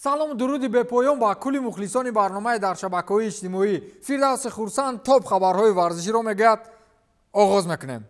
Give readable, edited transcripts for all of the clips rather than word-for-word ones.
Салому дуруди бепоён ба кулли мухлисони барномаи дар шабакаҳои иҷтимоӣ. Фирдавси Хурсанд топ хабарҳои варзиширо мегӯяд. Оғоз мекунем.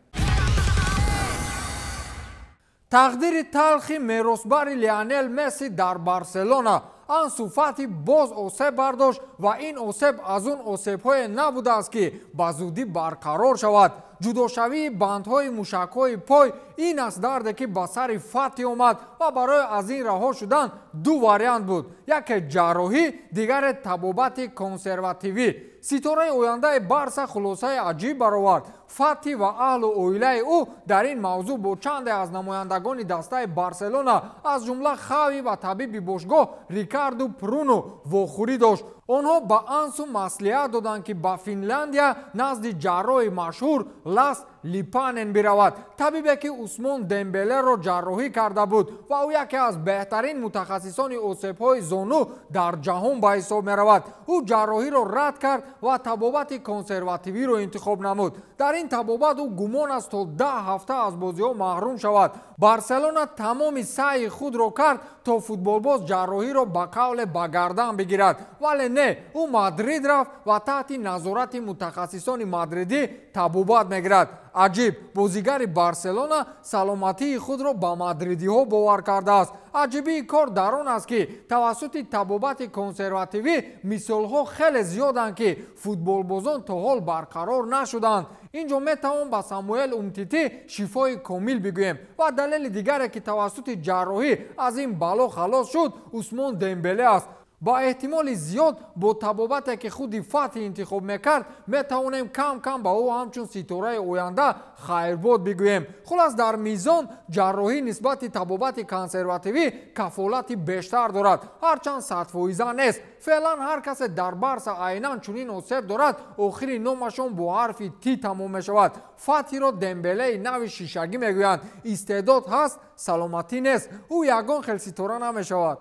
Тақдири талхи меросбари Лионел Месси дар Барселона. Ансу Фати боз осеб бардошт ва ин осеб аз он осебҳое набудааст, ки ба зудӣ барқарор шавад. Ҷудошавии бандҳои мушакҳои пой ин аст дарде, ки ба сари Фати омад ва барои аз ин раҳо шудан ду вариант буд: яке ҷарроҳӣ, дигаре табобати консервативӣ. Ситораи ояндаи Барса хулосаи аҷиб баровард. Фати ва аҳлу оилаи ӯ дар ин мавзӯъ бо чанде аз намояндагони дастаи Барселона, аз ҷумла Хави ва табиби бошгоҳ Рикарду Пруно вохӯрӣ дошт. Онҳо ба Ансу маслиҳат доданд, ки ба Финляндия назди ҷарроҳи машҳур Лас Липанен биравад, табибе ки Усмон Дембелеро ҷарроҳӣ карда буд ва ӯ яке аз беҳтарин мутахассисони осебҳои зону дар ҷаҳон ба ҳисоб меравад. Ӯ ҷарроҳиро рад кард ва табобати консервативиро интихоб намуд. Дар ин табобат ӯ гумон аст то 10 ҳафта аз бозиҳо маҳрум шавад. Барселона тамоми саъйи худро кард, то футболбоз ҷарроҳиро ба қавле ба гардан бигирад, вале не, ӯ Мадрид рафт ва таҳти назорати мутахассисони мадридӣ табобат мегирад. Аҷиб, бозигари Барселона саломатии худро ба мадридиҳо бовар кардааст. Аҷибии кор дар он аст, ки тавассути табобати консервативӣ мисолҳо хеле зиёданд, ки футболбозон то ҳол барқарор нашуданд. Ин ҷо метавон ба Самуэл Умтити шифои комил бигӯем ва далели дигаре, ки тавассути ҷарроҳӣ аз ин бало халос шуд, Усмон Дембеле аст. Ба эҳтимоли зиёд бо табобате, ки худи Фати интихоб мекард, метавонем кам-кам ба ӯ ҳамчун ситораи оянда хайрбод бигӯем. Хулас, дар мизон ҷарроҳӣ нисбати табобати консервативӣ кафолати бештар дорад, ҳарчанд 100% нест. Феълан ҳар касе дар Барса айнан чунин осеб дорад, охири номашон бо ҳарфи Ти тамом мешавад. Фатиро Дембелеи нави шишагӣ мегӯянд. Истеъдод ҳаст, саломатӣ нест. Ӯ ягон хел ситора намешавад.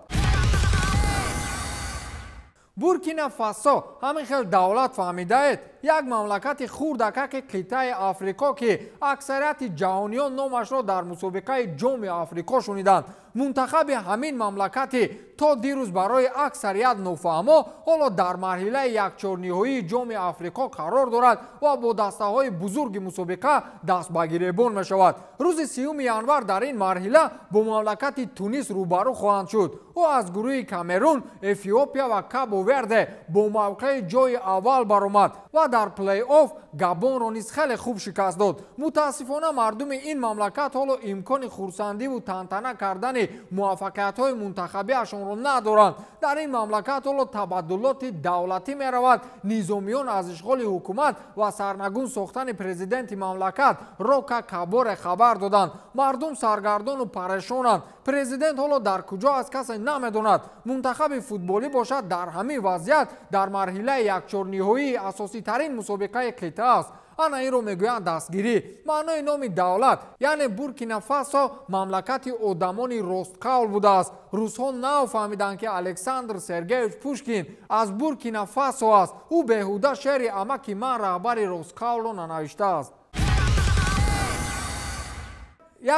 Буркина Фасо ҳамин хел давлат фаҳмидаед, як мамлакати хурдакаки қитъаи Африқо, ки аксарияти ҷаҳониён номашро дар мусобиқаи Ҷоми Африқо шуниданд. Мунтахаби ҳамин мамлакати то дирӯз барои аксарият нофаҳмо ҳоло дар марҳилаи якчорниҳоии Ҷоми Африқо қарор дорад ва бо дастаҳои бузурги мусобиқа даст ба гиребон мешавад. Рӯзи 30 январ дар ин марҳила бо мамлакати Тунис рӯбарӯ хоҳанд шуд. Ӯ аз гурӯҳи Камерун, Эфиопия ва Кабо Верде бо мавқеи ҷои аввал баромад ва дар плей-офф Габонро низ хеле хуб шикаст дод. Мутаассифона, мардуми ин мамлакат ҳоло имкони хурсандиву тантана кардани муваффақиятҳои мунтахабиашонро надоранд. Дар ин мамлакат ҳоло табаддулоти давлатӣ меравад. Низомиён аз ишғоли ҳукумат ва сарнагун сохтани президенти мамлакат Рока Каборе хабар доданд. Мардум саргардону парешонанд. Президент ҳоло дар куҷо аст, касе намедонад. Мунтахаби футболӣ бошад, дар ҳамин вазъият дар марҳилаи якчорниҳоии асоситарин мусобиқаи қитъа аст. Ана инро мегӯянд дастгирӣ. Маънои номи давлат, яъне Буркина Фасо, мамлакати одамони ростқавл будааст. Русҳо нав фаҳмиданд, ки Александр Сергеевич Пушкин аз Буркина Фасо аст. Ӯ беҳуда шеъри «Амаки ман раҳбари ростқавлро» нанавиштааст.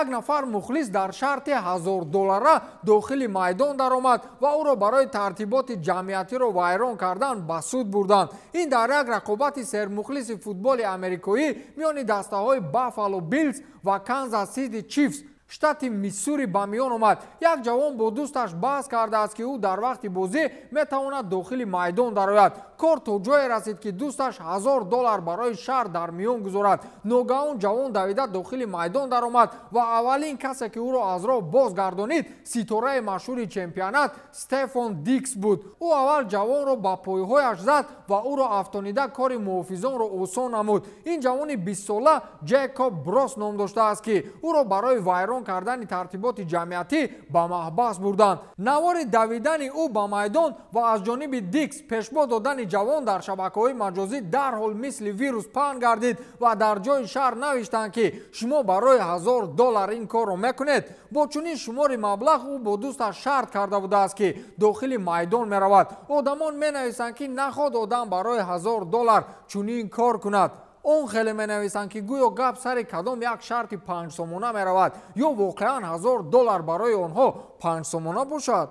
Як нафар мухлис дар шарти 1000 доллара дохили майдон даромад ва ӯро барои тартиботи ҷамъиятиро вайрон кардан ба суд бурданд. Ин дар як рақобати сермухлиси футболи америкоӣ миёни дастаҳои Баффало Билс ва Канзас Сити Чифс, штати Миссури, ба миён омад. Як ҷавон бо дӯсташ баҳс кардааст, ки ӯ дар вақти бозӣ метавонад дохили майдон дарояд. Кор то ҷое расид, ки дӯсташ 1000 доллар барои шарт дар миён гузорад. Ногаҳон ҷавон давида дохили майдон даромад ва аввалин касе, ки ӯро аз роҳ бозгардонид, ситораи машҳури чемпионат Стефон Дикс буд. Ӯ аввал ҷавонро ба пойҳояш зад ва ӯро афтонида кори муҳофизонро осон намуд. Ин ҷавони 20-сола Ҷекоб Брос ном доштааст, ки ӯро барои вайрон кардани тартиботи ҷамъиятӣ ба маҳбас бурданд. Навори давидани ӯ ба майдон ва аз ҷониби Дикс пешбо додани ҷавон дар шабакаҳои маҷозӣ дарҳол мисли вирус паҳн гардид ва дар ҷои шарҳ навиштанд, ки шумо барои 1000 доллар ин корро мекунед? Бо чунин шумори маблағ ӯ бо дӯсташ шарт карда будааст, ки дохили майдон меравад. Одамон менависанд, ки наход одам барои 1000 доллар чунин кор кунад. Он хеле менависанд, ки гӯё гап сари кадом як шарти 5 сомона меравад ё воқеан 1000 доллар барои онҳо 5 сомона бошад.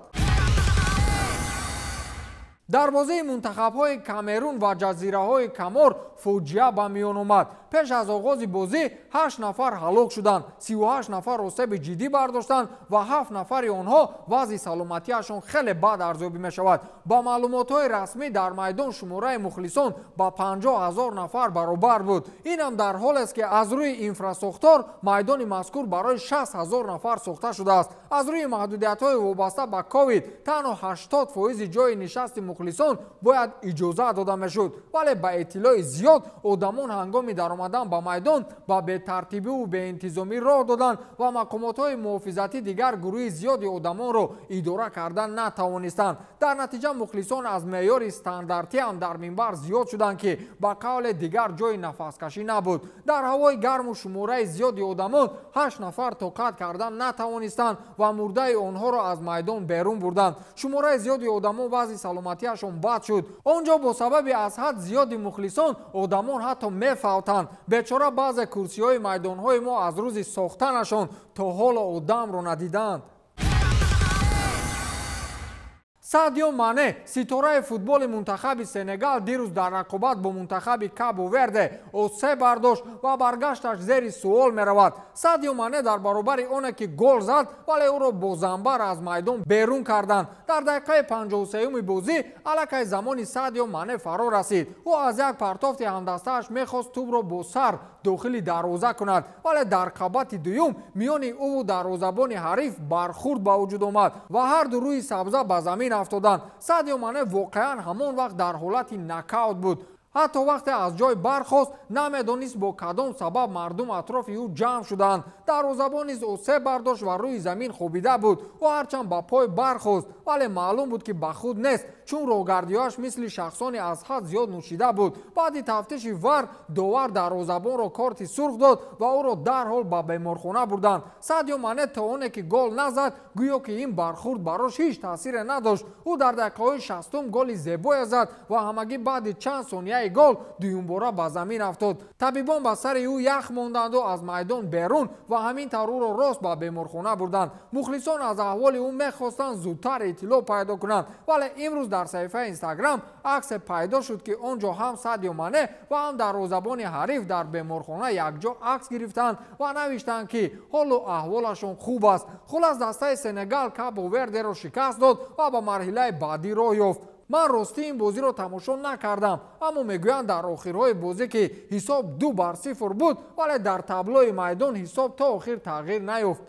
Дар бозии мунтахабҳои Камерун ва ҷазираҳои Камор фоҷиа ба миён омад. Пеш аз оғози бозӣ 8 нафар ҳалок шуданд, 38 нафар осеби ҷиддӣ бардоштанд ва 7 нафари онҳо вазъи саломатиашон хеле бад арзёбӣ мешавад. Ба маълумотҳои расмӣ дар майдон шумораи мухлисон ба 50 000 нафар баробар буд. Инам дар ҳолест, ки аз рӯи инфрасохтор майдони мазкур барои 60 000 нафар сохта шудааст. Аз рӯи маҳдудиятҳои вобаста ба ковид танҳо 80% ҷойи нишасти мухлисон бояд иҷоза дода мешуд, вале ба иттилои зиёд одамон ҳангоми даромадан ба майдон ба бетартибиву беинтизомӣ роҳ доданд ва мақомотҳои муҳофизатӣ дигар гурӯҳи зиёди одамонро идора кардан натавонистанд. Дар натиҷа мухлисон аз меъёри стандартӣ ҳам дар минбар зиёд шуданд, ки ба қавле дигар ҷойи нафаскашӣ набуд. Дар ҳавои гарму шумораи зиёди одамон 8 нафар тоқат кардан натавонистанд ва мурдаи онҳоро аз майдон берун бурданд. Шумораи зиёди одамон вазъи саломатиашон бад шуд. Он ҷо бо сабаби аз ҳад зиёди мухлисон одамон ҳатто мефавтанд. Бечора баъзе курсиҳои майдонҳои мо аз рӯзи сохтанашон то ҳоло одамро надиданд. Садио Мане, ситораи футболи мунтахаби Сенегал, дирӯз дар рақобат бо мунтахаби Кабо Верде осеб бардошт ва баргашташ зери суол меравад. Садио Мане дар баробари оне ки гол зад, вале ӯро бо занбар аз майдон берун карданд. Дар дақиқаи 53-юми бозӣ аллакай замони Садио Мане фаро расид. Ӯ аз як партофти ҳамдастааш мехост тӯбро бо сар дохили дарвоза кунад, вале дар қабати дуюм миёни ӯву дарвозабони ҳариф бархурд ба вуҷуд омад ва ҳар ду рӯи сабза ба замин афтоданд. Садио Мане воқеан ҳамон вақт дар ҳолати нокаут буд. Ҳатто вақте аз ҷой бархост, намедонист бо кадом сабаб мардум атрофи ӯ ҷамъ шуданд. Дарвозабон низ осеб бардошт ва рӯи замин хобида буд. Ӯ ҳарчанд ба пой бархост, вале маълум буд, ки ба худ нест, чун роҳгардиҳояш мисли шахсони аз ҳад зиёд нӯшида буд. Баъди тафтиши вар довар дарвозабонро корти сурх дод ва ӯро дарҳол ба беморхона бурданд. Садио Мане то оне ки гол назад, гӯё ки ин бархурд барош ҳеҷ таъсире надошт. Ӯ дар дақиқаҳои 60 голи зебое зад ва ҳамагӣ баъди чанд сонияи гол дуюмбора ба замин афтод. Табибон ба сари ӯ ях монданду аз майдон берун ва ҳамин тавр ӯро рост ба беморхона бурданд. Мухлисон аз аҳволи ӯ мехостанд зудтар иттилоъ пайдо кунанд, вале имрӯз дар саҳифаи Инстаграм аксе пайдо шуд, ки он ҷо ҳам Садио Мане ва ҳам дарвозабони ҳариф дар беморхона якҷо акс гирифтанд ва навиштанд, ки ҳолу аҳволашон хуб аст. Хулас, дастаи Сенегал Кабо Вердеро шикаст дод ва ба марҳилаи баъдӣ роҳ ёфт. Ман ростӣ ин бозиро тамошо накардам, аммо мегӯянд дар охирҳои бозӣ ки ҳисоб 2-0 буд, вале дар таблои майдон ҳисоб то охир тағйир наёфт.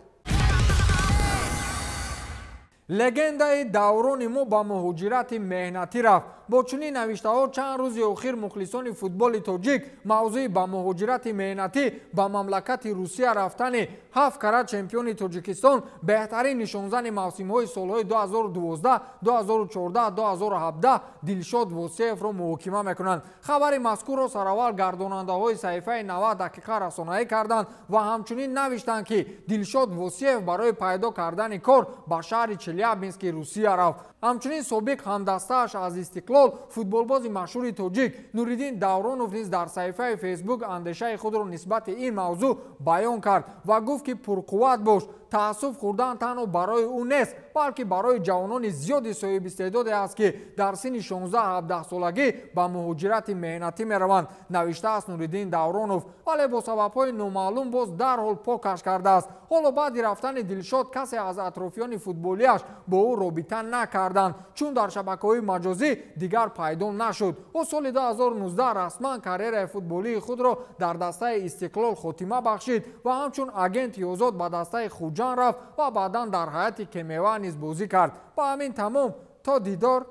Легендаи даврони мо ба муҳоҷирати меҳнатӣ рафт. Бо чунин навиштаҳо чанд рӯзи охир мухлисони футболи тоҷик мавзӯи ба муҳоҷирати меҳнатӣ ба мамлакати Русия рафтани 7 карат чемпиони Тоҷикистон, беҳтарин нишонзани мавсимҳои солҳои 2012, 2014, 2017 Дилшод Восеевро муҳокима мекунанд. Хабари мазкурро сараввал гардонандаҳои саҳифаи 90 дақиқа расонаӣ карданд ва ҳамчунин навиштанд, ки Дилшод Восеев барои пайдо кардани кор ба шаҳри Челябински Русия рафт. Ҳамчунин собиқ ҳамдастааш аз Истиқлол, футболбози машҳури тоҷик Нуриддин Давронов низ дар саҳифаи Фейсбук андешаи худро нисбати ин мавзӯъ баён кард ва гуфт, ки пурқувват бош, таассуф хӯрдан танҳо барои ӯ нест, балки барои ҷавонони зиёди соҳибистеъдоде аст, ки дар синни 16-17 солагӣ ба муҳоҷирати меҳнатӣ мераванд, навиштааст Нуриддин Давронов. Вале бо сабабҳои номаълум боз дарҳол покаш кардааст. Ҳоло баъди рафтани Дилшод касе аз атрофиёни футболиаш бо ӯ робита накарданд, чун дар шабакаҳои маҷозӣ дигар пайдо нашуд. Ӯ соли 2019 расман карьераи футболии худро дар дастаи Истиқлол хотима бахшид ва ҳамчун агенти озод ба дастаи Хуҷанд рафт ва баъдан дар ҳайати Кемева низ бозӣ кард. Ба ҳамин тамом, то дидор,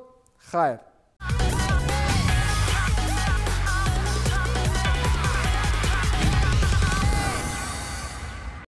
хайр.